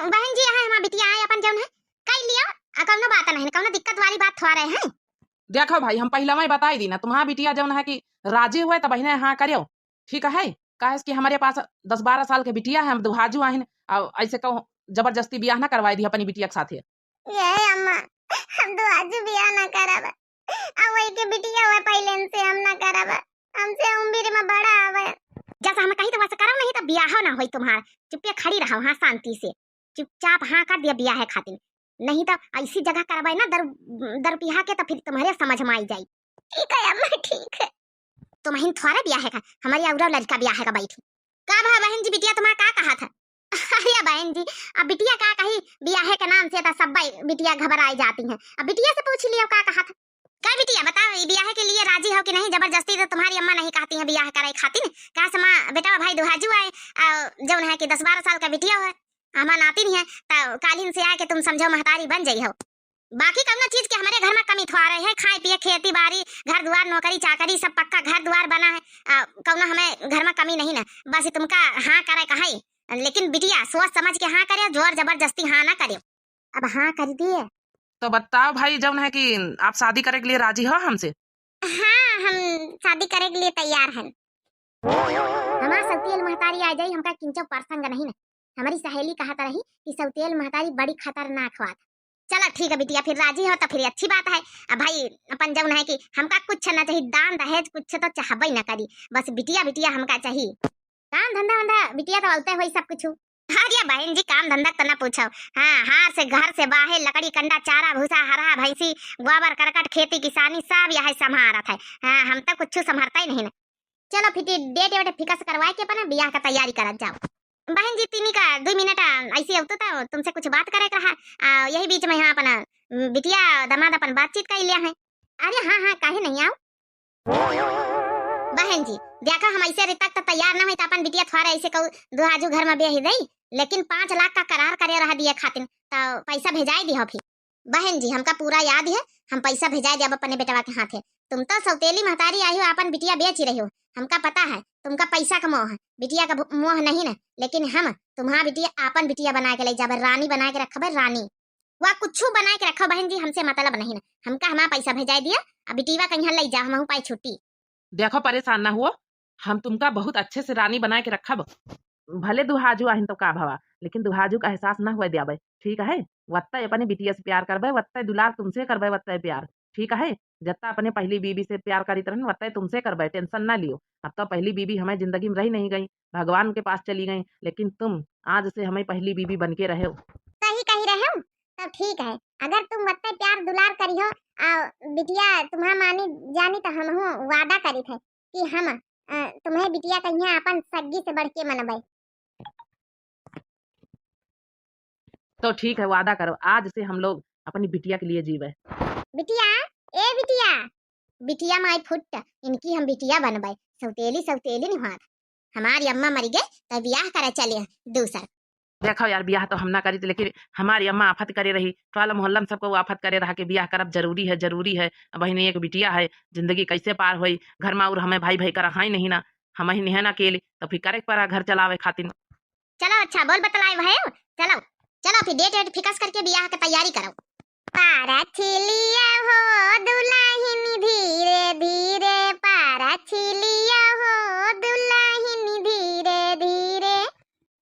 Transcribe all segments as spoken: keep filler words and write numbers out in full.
बहन जी, यहाँ हमार बिटिया है, अपन जौन है, कई लियो, आ कौनो बात नहीं, कौनो दिक्कत वाली बात थोड़े है। देखो भाई, हम पहले में बताई दी ना, तुम्हार बिटिया जौन है कि राजी हुए, तब बहिने हाँ करियो, ठीक है? काहे कि हमारे पास दस बारह साल के बिटिया है, हम दुहाजू आहिन, और ऐसे कहूँ जबरदस्ती बियाह ना करवाई दी अपनी बिटिया के साथे। ये अम्मा, हम दुहाजू बियाह ना करब, आ वही के बिटिया हुआ पहले से हम ना करब, हमसे उम्र में बड़ा आवे। जैसा हम कही तो वैसे करो, नहीं तो बियाह ना होई तुम्हार। चुप्पे खड़ी रहो, हाँ, शांति से चुपचाप हाँ कर दिया बियाह खातिर, नहीं तो ऐसी जगह करवाए ना दर, दर पिहा के, तो फिर तुम्हारे समझ में आई जाई। ठीक है अम्मा, ठीक है। तुमहिन थोड़े बियाह का, हमारी औरो लड़का बियाह का बैठी। का भा बहन जी, बिटिया तुम्हारा का कहा था? अरे बहन जी, अब बिटिया का कही, बियाह के नाम से तो सब बिटिया घबराई जाती हैं। अब बिटिया से पूछ लियो का कहा था। का बिटिया बताओ, ई बियाह के लिए राजी हो कि नहीं? जबरदस्ती तो तुम्हारी अम्मा नहीं कहती है बियाह करे खातिर। कहा से माँ, बेटा भाई दुहाजू आए, आ, जौन है कि दस बारह साल का बिटिया है, हमार नातिन है, तो कालिन से आए के तुम समझो महतारी बन जाई हो। बाकी कौनो चीज के हमारे घर में कमी थोड़े है, खाए पिए, खेती बाड़ी, घर दुआर, नौकरी चाकरी, सब पक्का घर दुआर बना है। आ, कौनो हमें घर में कमी नहीं ना, बस तुमका हाँ करे कहे, लेकिन बिटिया सोच समझ के हाँ करे, जोर जबरदस्ती हाँ ना करे। अब हाँ कर दिए। तो बताओ भाई, जौन है कि आप शादी करे के लिए राजी हो हमसे? हाँ, हम शादी करे के लिए तैयार हैं। हमार सौतेल महतारी आ जाई, हमका किंचो प्रसंग नहीं ना। हमारी सहेली कहत रही कि सौतेल महतारी बड़ी खतरनाक होत। चलो ठीक है बिटिया, फिर राजी हो तो फिर अच्छी बात है। अब भाई अपन जौन है कि हमका कुछ ना चाहिए, दान दहेज कुछ तो चाहबे ना करी, बस बिटिया बिटिया हमका चाहिए। काम धंधा वंधा बिटिया तो औते होई सब कुछ। अरे बहन जी, काम धंधा तो ना पूछो। हाँ, हार से घर से बाहर, लकड़ी कंडा, चारा भूसा, हरहा भैंसी, गोबर करकट, खेती किसानी सब यह संभारत है। हाँ, हम तो कुछ संभरता ही नहीं ना। चलो फिर डेट वेट फिक्स करवाए के अपना बियाह का तैयारी करत जाओ। बहन जी, तीनी का दो मिनट, आ, ऐसे अब तो, तो तुमसे कुछ बात करे के रहा। आ, यही बीच में यहाँ अपना, उम, बिटिया दामाद अपन बातचीत कर लिया है। अरे हाँ, हाँ, काहे नहीं आओ। बहन जी, देखा हम ऐसे रितक तो तैयार ना होई, तो अपन बिटिया थोड़ा ऐसे कहू दुहाजू घर में बेही दई, लेकिन पाँच लाख का करार करे रहा दिए खातिर, तो पैसा भेजाई दिहो फिर। बहन जी, हमका पूरा याद है, हम पैसा भेजाए देब अपने बेटवा के हाथे। तुम तो सौतेली महतारी आई हो, आपन बिटिया बेच रही हो, हमका पता है, तुमका पैसा का मोह है, बिटिया का भो-, मोह नहीं ना, लेकिन हम तुम्हार बिटिया आपन बिटिया बना के ले जाबे, रानी बना के रखबे, रानी। वह कुछ बना के रखो बहन जी, हमसे मतलब नहीं ना, हमका हमार पैसा भेजाए दिया, अब बिटिया कहीं ले जा, हम पाए छुट्टी। देखो परेशान ना हुओ, हम तुमका बहुत अच्छे से रानी बना के रखब। भले दुहाजू आहिन तो का भवा, लेकिन दुहाजू का एहसास ना हुए द्याबे, ठीक है? वत्ते अपने बिटिया से प्यार करबे, वत्ते दुलार तुमसे करबे, वत्ते प्यार, ठीक है? जत्ता अपने पहली बीबी से प्यार करीत रहन, वत्ते तुमसे करबे, tension ना लियो। अब तो पहली बीबी हमें जिंदगी में रही नहीं गई, भगवान के पास चली गई, लेकिन तुम आज से हमें पहली बीबी बन के रहे हो। सही कही रहे हो, तब ठीक है। अगर तुम वत्ते प्यार दुलार करिहो, आ बिटिया तुम्हार मानी जानी, तो हमहू वादा करी थे कि हम, अ, तुम्हें बिटिया कहिया अपन सग्गी से बढ़ के मनबे। तो ठीक है, वादा करो, आज से हम लोग अपनी बिटिया के लिए जीवे। बिटिया, ए बिटिया, बिटिया माई फुट, इनकी हम बिटिया बनबे, सौतेली, सौतेली निहार। हमारी अम्मा मर गए, तो ब्याह करे चले दूसर। देखो यार, ब्याह तो हम ना करी, लेकिन हमारी अम्मा आफत करे रही, टोला मोहल्ला में सबको वो आफत करे रहा कि ब्याह करब जरूरी है, जरूरी है। अब बहिनी एक बिटिया है, जिंदगी कैसे पार होई? घर में और हमें भाई भाई का रहा ही नहीं ना, हम ही नहीं है ना अकेले, तो फिर करे के पड़ा घर चलावे खातिर। चलो अच्छा, बोल बतलाए भाई, चलो, चलो फिर डेट वेट फिक्स करके ब्याह के तैयारी करो। पारा छिलिया हो दुलहिन धीरे धीरे, पारा छिलिया हो दुलहिन धीरे धीरे।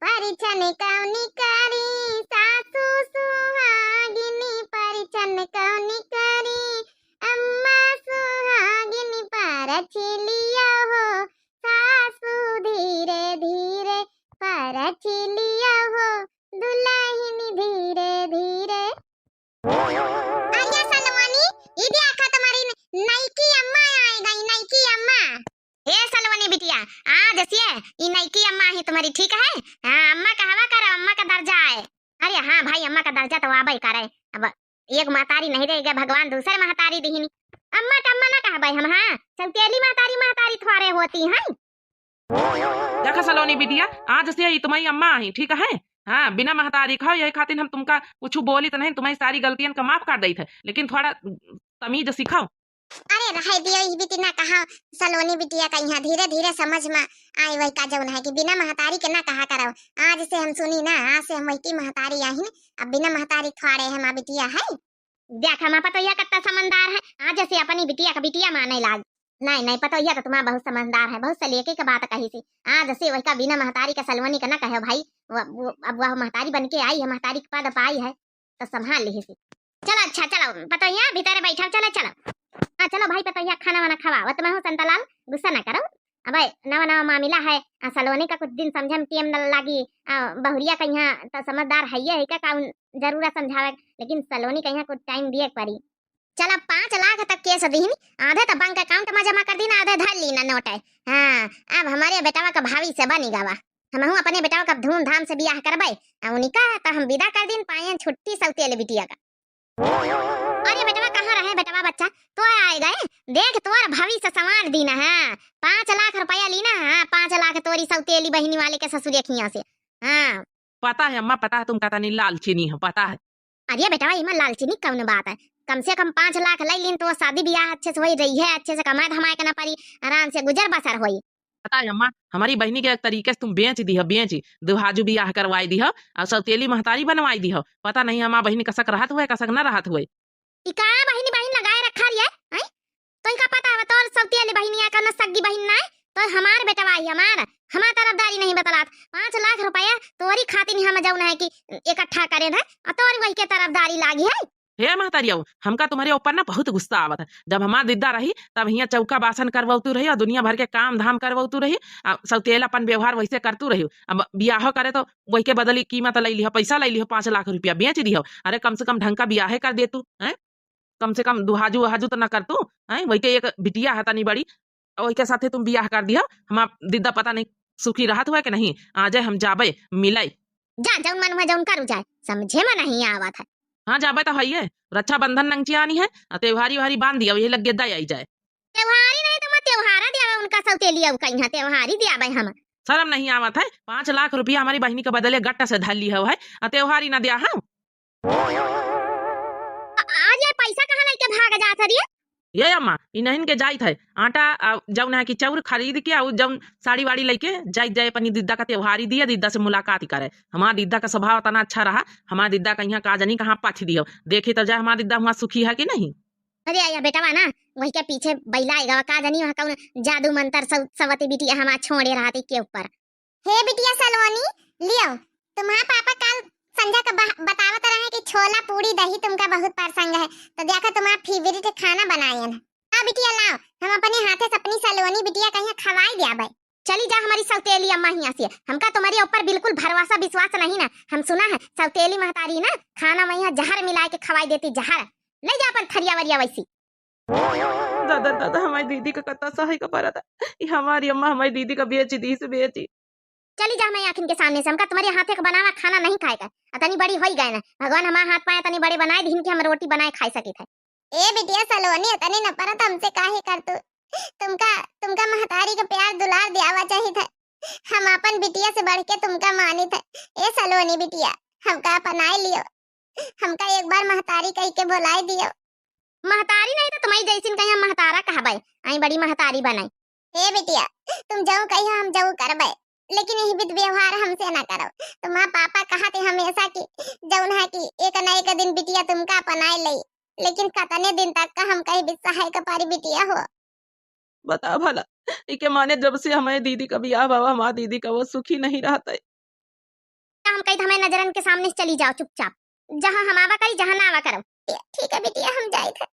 परिछन कौनी करी सासु सुहागिनी, परिछन कौनी करी अम्मा सुहागिनी। पारा छिलिया हो सासु धीरे धीरे, पारा छिलिया हो दुलहिन धीरे धीरे। अरे सलोनी, ई देखा तुम्हारी न-, नईकी अम्मा आए गई, नईकी अम्मा। ए सलोनी बिटिया, आज से ई नईकी अम्मा ही तुम्हारी, ठीक है? हाँ, अम्मा कहवा करो, अम्मा का दर्जा है। अरे हाँ भाई, अम्मा का दर्जा तो आबे करे। अब एक महतारी नहीं रह गए, भगवान दूसरे महतारी दिहिनी। अम्मा का अम्मा ना कहबे हम, हाँ, सौतेली महतारी, महतारी थोड़े होती हैं। देखा सलोनी बिटिया, आज से ई तुम्हारी अम्मा आही, ठीक है? हाँ, बिना महतारी खाओ, यही खातिर हम तुमका कुछ बोली तो नहीं, तुम्हारी सारी गलतियन का माफ कर देत है, लेकिन थोड़ा तमीज सिखाओ। अरे रहे दियो, ई बिटी ना कहा, सलोनी बिटिया का यहाँ धीरे धीरे समझ में आए वही का जौन है कि बिना महतारी के ना कहा करो। आज से हम सुनी ना, आज से हम वही की महतारी आहिन, अब बिना महतारी थोड़े हम बिटिया है। देख हमा पतोहिया कत्ता समझदार है, आज से अपनी बिटिया का बिटिया माने लाग। नहीं, नहीं, पतोहिया तो तुम्हारा बहुत समझदार है, बहुत सलीके के बात कही सी। आज से वही का बिना महतारी का सलोनी का ना कहो भाई, वो, वो, अब वह महतारी बन के आई है, महतारी के पद पाई है, तो संभाल लिही सी। चलो अच्छा, चलो पतोहिया भीतर बैठा, चलो, चलो। हाँ चलो भाई पतोहिया खाना वाना खवाओ, तुम हो संतालाल, गुस्सा ना करो। अब नवा नवा मामला है, आ, सलोनी का कुछ दिन समझे में टेम न लागी, आ, बहुरिया का यहाँ तो समझदार है, ये है का, का उन जरूरत समझावे, लेकिन सलोनी का यहाँ कुछ टाइम दिए के पड़ी। चल अब पाँच लाख तक केस दीन, आधे तो बैंक अकाउंट में जमा कर दीन, आधे धर लीन नोट है। हाँ, अब हमारे बेटवा का भविष्य बनी गवा, हमहू अपने बेटवा का धूमधाम से बियाह करबे, आ उनका तो हम विदा कर दीन, पायन छुट्टी सौतेल बिटिया का। अरे बेटवा कहाँ रहे बेटवा बच्चा, तो आए गए, देख तोर भविष्य संवार दीन है, पाँच लाख रुपया लीन है, पाँच लाख तोरी सौतेली बहिनी वाले के ससुरे खिया से। हाँ। पता है अम्मा, पता है तुम का तनी लालचिनी हो, पता है। अरे बेटवा, इमा लालचिनी कौन बात है? कम से कम पाँच लाख लई लीन तो शादी बियाह अच्छे से होई रही है, अच्छे से कमाए धमाए के ना परी, आराम से गुजर बसर होई। पता है अम्मा, हमारी बहिनी के एक तरीके से तुम बेच दी हो, बेच, दुहाजू बियाह करवाई दी हो और सौतेली महतारी बनवाई दी हो। पता नहीं हमार बहिनी कसक रहत हुए, कसक ना रहत हुए। ई का बहिनी बहिन लगाए रखा रही है, हैं? तो इनका पता है तोर सौतेली बहिनिया का न सग्गी बहिन ना है, तो हमार बेटवा ही हमार, हमार तरफदारी नहीं बतलात। पाँच लाख रुपया तोरी खातिर हम जौन है कि इकट्ठा करे है, और तोरी वही के तरफदारी लागी है। हे महतारिया, हमका तुम्हारे ऊपर ना बहुत गुस्सा आवत है। जब हमार दिद्दा रही तब हियाँ चौका बासन करवतू रही और दुनिया भर के काम धाम करवतू रही, आ सौतेल अपन व्यवहार वैसे करतू रही। अब बियाह करे तो वही के बदली कीमत लई लिहो, पैसा लई लिहो, पाँच लाख रुपया बेच दिहो। अरे कम से कम ढंग का बियाहे कर देतू, हैं? कम से कम दुहाजू वहाजू तो ना करतू, हैं? वही के एक बिटिया है तनी बड़ी, वही के साथे तुम बियाह कर दिहो। हमार दिद्दा पता नहीं सुखी रहत हुए कि नहीं। आ जाए हम जाबे मिले। जा जौन मन हुए जौन करू जाए, समझे में नहीं आवत है। हाँ जाबे तो है ये, रक्षाबंधन नंगची आनी है, आ त्योहारी वहारी बांध दिया, यही लग गेद्दा आई जाए। त्योहारी नहीं तो मैं त्योहारा दियाबे उनका सौतेली अब कहीं त्योहारी दियाबे हम। शर्म नहीं आवत है, पाँच लाख रुपया हमारी बहिनी के बदले गट्टा से धर ली हो है, आ त्योहारी ना दिया हम। आ-, आज ये पैसा कहाँ लेके भाग जात है रे? ये अम्मा, इन्हन के जाइत है, आटा, आ, जौन है कि चाउर खरीद के, आ, जौन साड़ी वाड़ी लेके जाइत जाए, अपनी दिद्दा का त्योहारी दिया, दिद्दा से मुलाकात करे। हमार दिद्दा का स्वभाव इतना अच्छा रहा, हमार दिद्दा का यहाँ का जनी कहाँ पठ दियो, देखी तो जाए हमार दिद्दा हुआ सुखी है कि नहीं। अरे या बेटवा ना, वही के पीछे बैला आएगा, का जनी वहाँ कौन जादू मंत्र सौ-, सवती बिटिया हमार छोड़े रहती के ऊपर। हे बिटिया सलोनी, लियो, तुम्हार पापा काल संझा का बह-, बतावत रहे कि छोला, पूड़ी, दही तुमका बहुत पसंद है, तो देखो तुम्हार फेवरेट खाना बनायन। हाँ बिटिया लाओ, हम अपने हाथे से अपनी सलोनी बिटिया कहीं खवाई दियाबे। चली जा हमारी सौतेली अम्मा हियाँ से, हमका तुम्हारे ऊपर बिल्कुल भरोसा विश्वास नहीं ना। हम सुना है सौतेली महतारी ना खाना में यहाँ जहर मिला के खवाई देती, जहर। ले जा अपन थरिया वरिया वैसी। दादा, दादा, हमारी दीदी का कत्ता सहाय का परत है। ई हमारी अम्मा हमारी दीदी का बेची दी से बेची। चली जा हमारी आँखिन के सामने से, हमका तुम्हारे हाथे का बनावा खाना नहीं खाए का। अतनी बड़ी होई गए ना, भगवान हमार हाथ पाए अतनी बड़े बनाए दीन कि हम रोटी बनाए खाए सकी थे। ए बिटिया सलोनी, अतनी नफरत हमसे काहे कर तू? तुमका, तुमका महतारी का प्यार दुलार दियावा चाहिए था। हम अपन बिटिया से बढ़ के तुमका मानित है। ए सलोनी बिटिया, हमका अपनाए लियो, हमका एक बार महतारी कह के बुलाए दियो। महतारी नहीं तो तुम्हारी जैसिन कहीं हम महतारा कहबे, आई बड़ी महतारी बनाई। हे बिटिया, तुम जऊ कहियो हम जऊ करबे, लेकिन यही बिध व्यवहार हमसे ना करो। तुम्हार पापा कहते हमेशा कि जौन है कि एक न एक दिन बिटिया तुमका अपनाए लई, लेकिन कतने दिन तक का हम कहीं बिसाहे के पारी बिटिया हो। बता भला, इके माने जब से हमारे दीदी का बियाह बाबा, हमार दीदी का वो सुखी नहीं रहत है। हम कही तो हमारे नजरन के सामने से चली जाओ चुपचाप, जहाँ हम आवा करी, जहाँ ना आवा करो। ए, ठीक है बिटिया, हम जाइत है।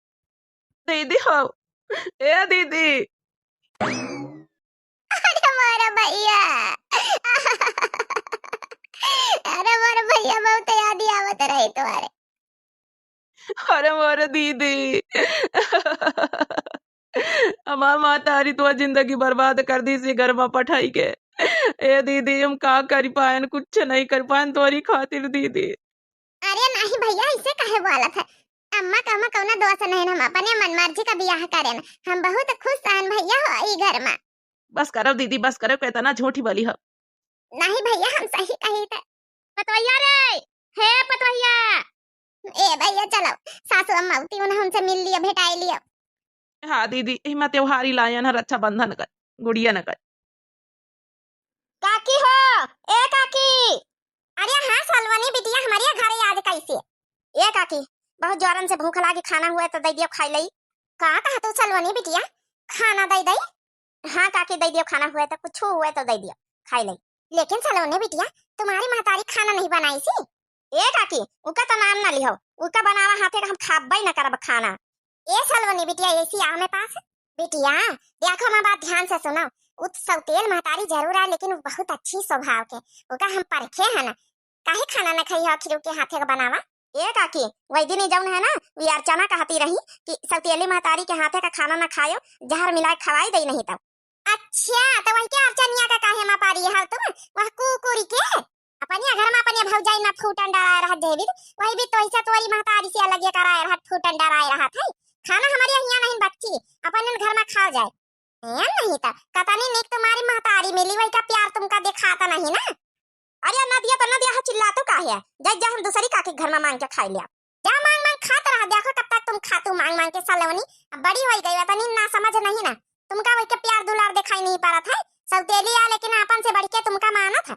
दीदी हो, ए दीदी। अरे मोरे भैया, अरे मोरे भैया, बहुत याद आवत रही तुम्हारे। अरे मोरे दीदी, हमार महतारी तो जिंदगी बर्बाद कर दी इसी घर में पठाई के। ए दीदी, हम का करी पायन, कुछ नहीं कर पायन तोरी खातिर दीदी। अरे नहीं भैया, ऐसे काहे बोलत है? अम्मा का, अम्मा कौनो दोष नहीं, हम अपने मन मर्जी का बियाह करेन। हम बहुत खुश हन भैया हो ई घर में। बस करो दीदी, बस करो, कितना झूठी बोली हो। नहीं भैया, हम सही कही थे। पतवैया रे, हे पतवैया। ए भैया चलो, सासू अम्मा उती उन्हें हमसे मिल लियो, भेटाई लियो। हाँ दीदी, इमा त्योहारी लायन है रक्षाबंधन का, गुड़िया न का। काकी हो, ए काकी। अरे हाँ सलोनी बिटिया, हमरे घरे आज कैसे? ए काकी, बहुत जोरन से भूख लागी, खाना हुए तो दे दियो खाई लई। का कहा तू सलोनी बिटिया, खाना दे दई? हाँ काकी, दे दियो, खाना हुए तो, कुछ हुए तो दे दियो, खाई लई। लेकिन सलोनी बिटिया, तुम्हारी महतारी खाना नहीं बनाई सी? ए काकी, उका तो नाम ना लिहो, उका बनावा हाथे का हम खाबे न करब खाना। ए सलोनी बिटिया, ऐसी आओ में पास। बिटिया, देखो हमार बात ध्यान से सुनो, उ सौतेल महतारी जरूर आए, लेकिन उ बहुत अच्छी स्वभाव के, उका हम परखे है ना, काहे खाना न खाई हो आखिर उके हाथे का बनावा? ए काकी, वही दिन जौन है ना, वी अर्चना कहती रही कि सौतेली महतारी के हाथे का खाना न खायो, जहर मिला के खवाई दई नहीं तब। अच्छा, तो वही के अर्चनिया का काहे मा पारी है तुम? वह कुकुरी के? अपने घर में अपने भौजाई ना फूटन डराए रहत जेबित, वही भी तो ऐसा तोरी महतारी से अलग ये कराए रहत, फूटन डराए रहत है। खाना हमारे यहाँ नहीं बच्ची, अपन घर में खाओ जाए। ए नहीं तो, कतनी नीक तुम्हारी महतारी मिली, वही का प्यार तुमका दिखाता नहीं ना। अरे ना दिया तो ना दिया है, चिल्ला तो काहे है? जय जय हम दूसरी काकी घर में मांग के खाई लिया। जा मांग मांग खात रहा, देखो कब तक तुम खातू मांग मांग के सलोनी। अब बड़ी होई गई, तनी ना समझ नहीं ना, तुमका वही के प्यार दुलार दिखाई नहीं पड़त है। सौतेली आ लेकिन आपन से बढ़ के तुमका मानत है।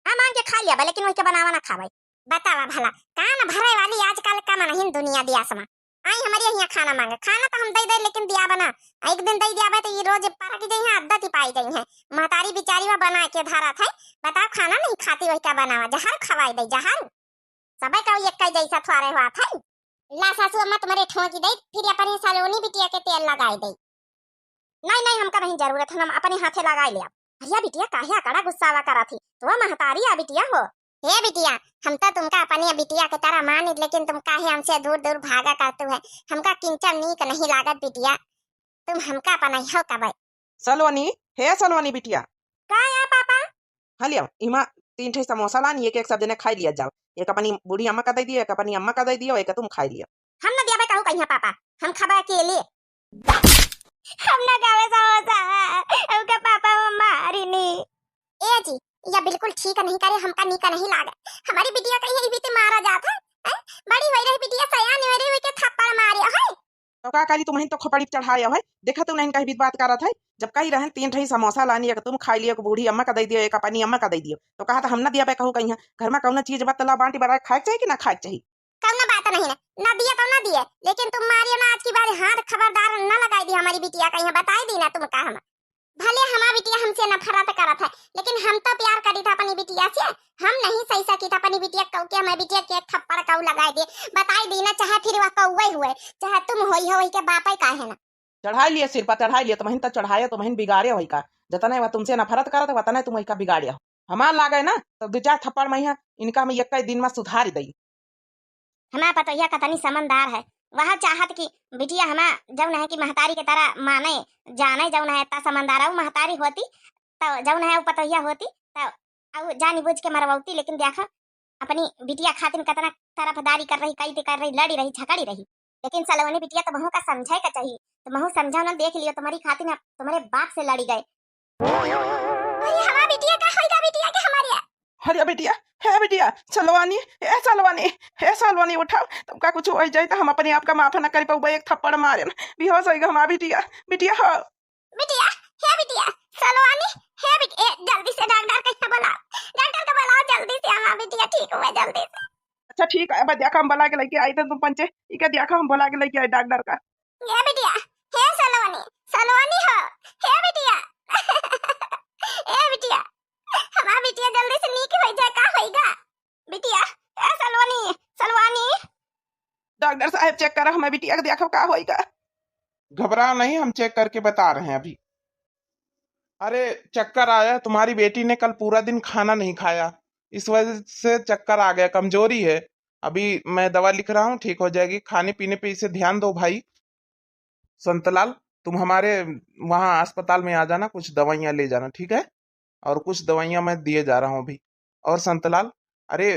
हाँ मांग के खा लिया बा, लेकिन वही के बनावा ना खावे। बतावा भला, कान भरे वाली आजकल का मनहिन दुनिया दिया समा। आई हमारे यहाँ खाना मांगे, खाना तो हम दे दे लेकिन दिया बना। एक दिन दे दिया बा तो ये रोज परक जाई है, आदत ही पाई जाई है। महतारी बिचारी वा बना के धरत है, बताओ खाना नहीं खाती वही का बनावा, जहर खवाई दे जहर। सबे का एक जैसा थोड़े हुआ था। ला सासू अम्मा तुम्हारे ठोंकी दे, फिर अपनी सलोनी बिटिया के तेल लगाई दे। नहीं नहीं, हमका नहीं जरूरत है, हम अपने हाथे लगाई ले। अरे बिटिया काहे अकड़ा गुस्सावा करा थी, तो महतारी आ बिटिया हो। हे बिटिया, हम तो तुमका अपने बिटिया के तरह मानित, लेकिन तुम काहे हमसे दूर दूर भागा करतू है? हमका किंचन नीक नहीं लागत बिटिया, तुम हमका अपना हो कबे। सलोनी, हे सलोनी बिटिया। का है पापा? हाँ लिया, इमा तीन ठे समोसा लानी, एक एक सब जने खाई लिया जाओ। एक अपनी बूढ़ी अम्मा का दे दियो, एक अपनी अम्मा का दे दियो, एक तुम खाई लिया। हम न दियाबे कहू कहिया पापा, हम खाबे अकेले। हम न खाबे समोसा, हमका पापा वो मारी नी। ए जी, या बिल्कुल ठीक नहीं करे, हमका नीक नहीं लागे। हमारी बिटिया कहीं यही बीते मारा जात है, हैं? बड़ी होई रही बिटिया, सयानी होई रही, उइके थप्पड़ मारे है। तो का करी, तुम्हें तो खोपड़ी चढ़ाए है, देखा तू नहीं कहीं बीत बात करत है। जब कही रहन तीन ठही समोसा लानी, एक तुम खाई लियो, एक बूढ़ी अम्मा का दे दियो, एक अपनी अम्मा का दे दियो, तो कहा था हम ना दिया बे कहू कहीं। घर में कौनो चीज बा त ला बांटी बराए खाए के चाहिए कि ना खाए के चाहिए? कौनो बात नहीं ना, ना दिए तो ना दिए, लेकिन तुम मारियो ना, आज की बात हाथ खबरदार ना लगाई दी हमारी बिटिया का, यहाँ बताई दी ना तुम का हम। भले हमार बिटिया हमसे नफरत करत है, लेकिन हम तो प्यार करी था अपनी बिटिया से। हम नहीं सही सकी था अपनी बिटिया कऊ के, हमारी बिटिया के एक थप्पड़ कऊ लगाई दे, बताई दी ना, चाहे फिर वह कौवे हुए, चाहे तुम होई हो, वही के बापे काहे ना। चढ़ाई लिए सिर पर, चढ़ाई लिए, तुमहिन तो चढ़ाए, तुमहिन बिगाड़े होई का। जतने वह तुमसे नफरत करत है, वतने तुम वही का बिगाड़े हो। हमार लागे ना, तो दो चार थप्पड़ में यहाँ इनका हम एक दिन में सुधार दई। हमार पतोहिया कतनी समझदार है, वह चाहत कि बिटिया हमार जौन है कि महतारी के तरह माने, जाने जौन है, इतना समझदार है। वो महतारी होती, तो जौन है, वो पतोहिया होती, तो अउ जानी बूझ के मरवौती, लेकिन देखा, अपनी बिटिया खातिर कतना तरफदारी कर रही, कई ते कर रही, लड़ी रही, झगड़ी रही। लेकिन सलोनी बिटिया, तुमहू का समझे का चाहिए, तुमहू समझो ना, देख लियो, तुम्हारी खातिर ना तुम्हारे बाप से लड़ी गए। अरे हमार बिटिया का होई का बिटिया के हमारे? अरे बिटिया, हे बिटिया, सलवानी, हे सलवानी, हे सलवानी, उठाओ, तुमका कुछ हो जाए तो हम अपने आप का माफ ना कर पाऊबा, एक थप्पड़ मारे ना, बेहोश होई गा हमार बिटिया, बिटिया हो। बिटिया, हे बिटिया, सलवानी, हे बिट-, ए, जल्दी से डॉक्टर के यहाँ बुलाओ, डॉक्टर के बुलाओ जल्दी से, हमार बिटिया ठीक हुए जल्दी से। अच्छा ठीक है, अब देखा हम बुला के लेके आई तो तुम पंचे, इके देखा हम बुला के लेके आई डॉक्टर का। हे बिटिया, हे सलवानी, सलवानी हो, हे बिटिया, हे बिटिया, हमार बिटिया जल्दी से नीक हो जाए, का होई गा? बिटिया, ए सलवानी, सलवानी। डॉक्टर साहब चेक करा, हमार बिटिया के देखो का होई गा। घबराओ नहीं, हम चेक करके बता रहे हैं अभी। अरे चक्कर आया, तुम्हारी बेटी ने कल पूरा दिन खाना नहीं खाया, इस वजह से चक्कर आ गया, कमजोरी है। अभी मैं दवा लिख रहा हूँ, ठीक हो जाएगी। खाने पीने पे इसे ध्यान दो भाई। संतलाल, तुम हमारे वहाँ अस्पताल में आ जाना, कुछ दवाइयाँ ले जाना, ठीक है? और कुछ दवाइयाँ मैं दिए जा रहा हूँ अभी। और संतलाल, अरे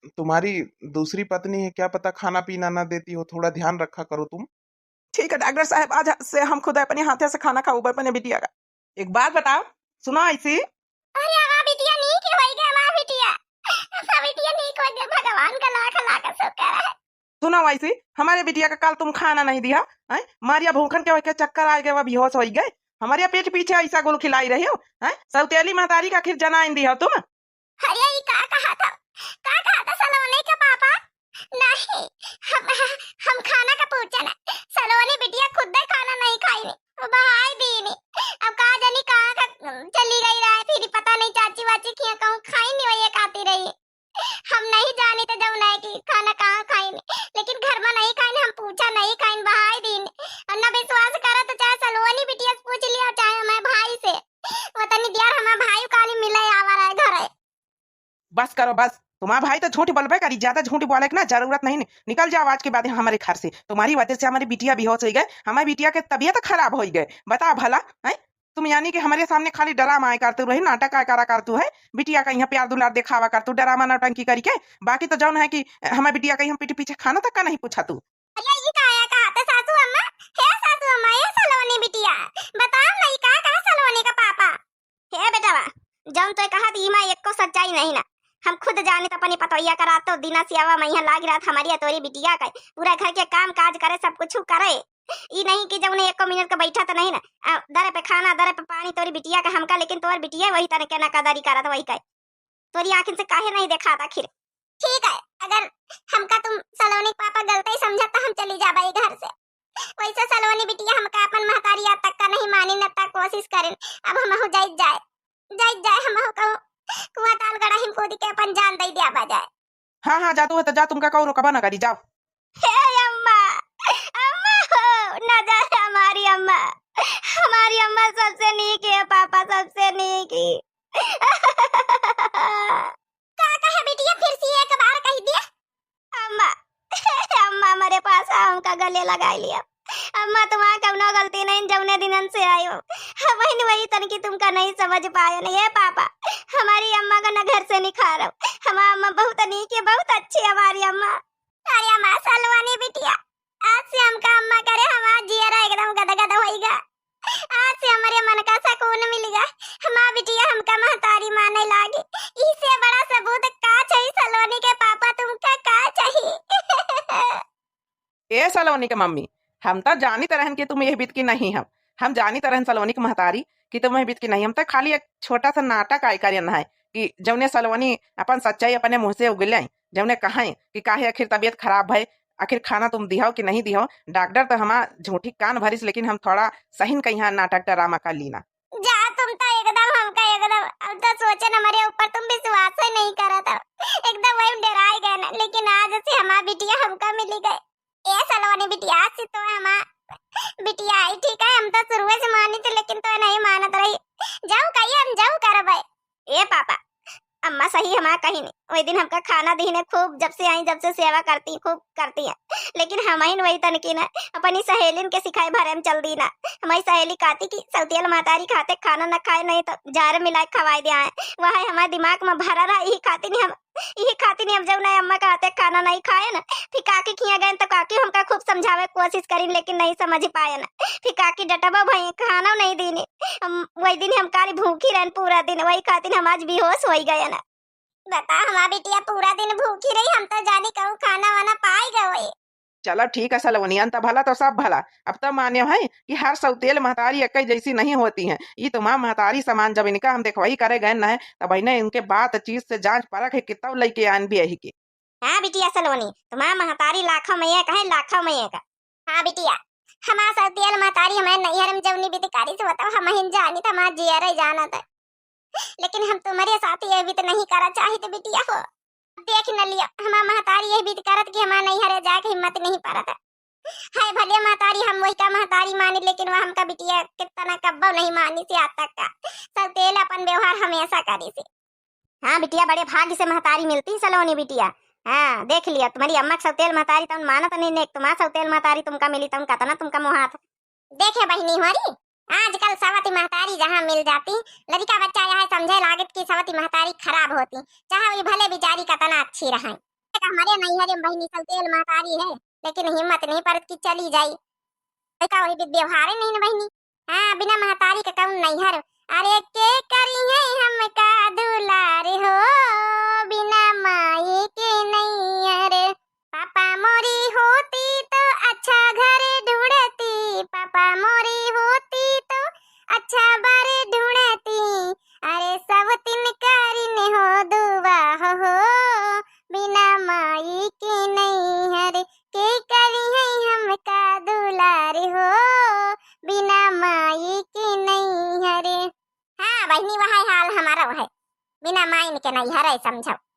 तुम्हारी दूसरी पत्नी है, क्या पता खाना पीना ना देती हो, थोड़ा ध्यान रखा करो तुम। ठीक है डॉक्टर साहब, आज से हम खुद अपने हाथे से खाना खाऊबे अपने बिटिया का। एक बात बताओ, सुनो ऐसी। अरे हमार बिटिया नीक होई गा, हमार बिटिया, हमार बिटिया नीक होई गा, भगवान का लाख लाख शुक्र है। सुनो वैसी, हमरे बिटिया का काल तुम खाना नहीं दिया, हैं? मारिया भूखन के होके चक्कर आ गए, बेहोश होइ गए। हमरे पीठ पीछे ऐसा गुल खिलाई रही हो, हैं? सौतेली महतारी का आखिर जनाइन दिया तुम। अरे, ई का कहा था? का कहा था सलोनी के पापा? नहीं, हम, हम खाना का पूछे ना। सलोनी बिटिया खुद ही खाना नहीं खाई, वो बहाई दीनी। अब का जानी कहाँ का चली गई रहे, फिर पता नहीं चाची वाची किया कहूँ खाई नहीं, वही खाती रही। हम नहीं जानी तो जौन है कि खाना कहाँ खाइन, लेकिन घर में नहीं खाइन, हम पूछा नहीं खाइन, बहाई दीन। और न विश्वास करा तो चाहे सलोनी बिटिया से पूछ लिया, चाहे हमारे भाई से। वो तनी दियार हमारे भाई काली मिले आवा रहे घर है। बस करो बस, तुम्हारा भाई तो झूठ बोलबे करी, ज्यादा झूठ बोले के ना जरूरत नहीं। निकल जाओ आज के बाद हमारे घर से। तुम्हारी वजह से हमारी बिटिया बेहोश होइ गए, हमारी बिटिया के तबीयत खराब होइ गए। बताओ भला, हैं? तुम यानी कि हमरे सामने खाली ड्रामा आए करतू रही, नाटक आए करा करतू है, बिटिया का यहाँ प्यार दुलार दिखावा करतू, ड्रामा नौटंकी करी के। बाकी तो जौन है कि हमारे बिटिया का यहाँ पीठ पीछे खाना तक का नहीं पूछा तू। अरे, ई का आया कहा था सासू अम्मा? हे सासू अम्मा, ये सलोनी बिटिया, बताओ ना, ई का कहा सलोनी का पापा? हे बेटवा, जौन तोय कहा दी, माँ, एको सच्चाई नहीं ना। हम खुद जानित अपनी पतोहिया का रातों दिना सेवा में यहाँ लाग रहत, हमारी तोरी बिटिया का पूरा घर के काम काज करे, सब कुछ करे। ई नहीं कि जौने एको मिनट का बैठा तो नहीं ना। आ, दरे पे खाना, दरे पे पानी तोरी बिटिया का हमका, लेकिन तोर बिटिया वही तने के ना कदरी करत वही का। तोरी आँखिन से काहे नहीं देखात आखिर? ठीक है, अगर हमका तुम सलोनी के पापा गलत ही समझत तो हम चली जाबे ई घर से। वैसे सलोनी बिटिया हमका अपन महतारी आज तक का नहीं मानी, न तक कोशिश करें। अब हमहू जाइत जाए, जाइत जाए, हमहू कहूँ कुआं ताल गड़ाही में कूद के अपन जान दे दिया जाए। हाँ, हाँ, जा तू है तो जा, तुमका कहूँ रोकबा ना करी, जाओ। हे अम्मा, अम्मा हो, ना जा हमारी अम्मा, हमारी अम्मा सबसे नीक है पापा, सबसे नीक है। का कहे बिटिया, फिर से एक बार कह दिया। अम्मा, अम्मा हमारे पास आओ, हमका गले लगाई लिया। अम्मा, तुम्हारा कौनो गलती नहीं, जौने दिनन से आयो, हम वही वही तनकी तुमका नहीं समझ पाए नहीं। हे पापा, हमारी अम्मा का ना घर से निकारो, हमारी अम्मा बहुत नीक है, बहुत अच्छी है हमारी अम्मा। अरे अम्मा सलवानी बिटिया, आज से हमका अम्मा करे, हमारा जियरा एकदम गदगद होइगा। आज से हमरे मन का सुकून मिलिगा। हमार बिटिया हमका महतारी माने लागी। इससे बड़ा सबूत का चाहिए सलोनी के पापा, तुमका का चाहिए? ए सलोनी के मम्मी, हम त जानित रहन कि तुम यह बीत की नहीं हम। हम जानित रहन सलोनी के महतारी कि तुम यह बीत की नहीं। हम त खाली एक छोटा सा नाटक आय करेन है कि जौने सलोनी अपन सच्चाई अपने मुँह से उगले, जौने कहें कि काहे आखिर तबीयत खराब है, आखिर खाना तुम दिहो कि नहीं दिहो? डॉक्टर तो हमार झूठी कान भरिस, लेकिन हम थोड़ा सही कहिया नाटक ड्रामा कर लीना। जा, तुम तो एकदम हमका एकदम, अब तो सोचे न हमरे ऊपर तुम विश्वास ही नहीं करत हो। एकदम वही डराए गए ना, लेकिन आज से हमार बिटिया हमका मिली गए। ए सलोनी बिटिया, आज से तो हमार बिटिया आई, ठीक है? हम तो शुरुए से मानी थी, लेकिन तो नहीं मानत रही। जाऊ कहिए, हम जाऊ करबे। ए पापा, अम्मा सही हमार कही नहीं। वही दिन हमका खाना दीने खूब, जब से आई, जब से सेवा करती, खूब करती है। लेकिन हमहिन वही तनकी ना, अपनी सहेलिन के सिखाए भरे में चल दी ना। हमारी सहेली कहती कि सौतियल महतारी खाते खाना न खाए, नहीं तो जार मिलाए खवाए दिया है। वह हमारे दिमाग में भरा रहा, यही खातिर नहीं हम, यही खातिर नहीं हम जब ना अम्मा कहते खाना नहीं खाए ना, फिर काकी किया गए तो काकी हमका खूब समझावे कोशिश करी, लेकिन नहीं समझ पाए ना। फिर काकी डटबा भई, खाना नहीं दीने। हम वही दिन हम काली भूखी रहन पूरा दिन, वही खातिर हम आज बेहोश होई गए ना। बता, हमार बिटिया पूरा दिन भूखी रही, हम तो जानी कहूँ खाना वाना पाई गए। चलो ठीक है सलोनी, अंत भला तो सब भला। अब तो मान्यो है कि हर सौतेल महतारी एक जैसी नहीं होती हैं। ये तुम्हार महतारी समान जब इनका हम देखवाई करे गए न है, तब इन्हें इनके बातचीत से जांच परख है कितना लइके आन भी यही के। हाँ बिटिया सलोनी, तुम्हार महतारी लाखों में एक है, लाखों में एक। हाँ बिटिया, हमार सौतेल महतारी हमारे नैहर में जौनी विधि करी से बताओ, हम ही जानी तो हमार जियरे जानत है। लेकिन हम तुम्हारे साथ ये विधि नहीं करा चाहित बिटिया हो। देख न लिया, हमार महतारी ये विधि करत कि हमार नैहरे जाए के हिम्मत नहीं परत है। हाय भले महतारी, हम वही का महतारी मानी, लेकिन वह हमका बिटिया कितना कब्बो नहीं मानी से आज तक का। सौतेल अपन व्यवहार हमेशा करी से। हाँ बिटिया, बड़े भाग्य से महतारी मिलती सलोनी बिटिया। हाँ, देख लिया, तुम्हारी अम्मा के सौतेल महतारी तउन मानत नहीं नेक, तुम्हार सौतेल महतारी तुमका मिली तउन कतना तुमका मोहात। देखे बहिनी होरी, आजकल सवती महतारी जहाँ मिल जाती, लड़का बच्चा यह समझे लागत कि सवती महतारी खराब होती, चाहे वही भले बिचारी कतना अच्छी रहे। हमारे नैहरे में बहिनी सौतेल महतारी है, लेकिन हिम्मत नहीं परत कि चली जाई। लड़का वही व्यवहार नहीं न बहिनी। हाँ, बिना महतारी के कौन नैहर। अरे के करी है हमका दुलार हो, बिना माई के नैहर। पापा मोरी नहीं वह हाल हमारा वह, बिना माइन के नहीं हरे समझो।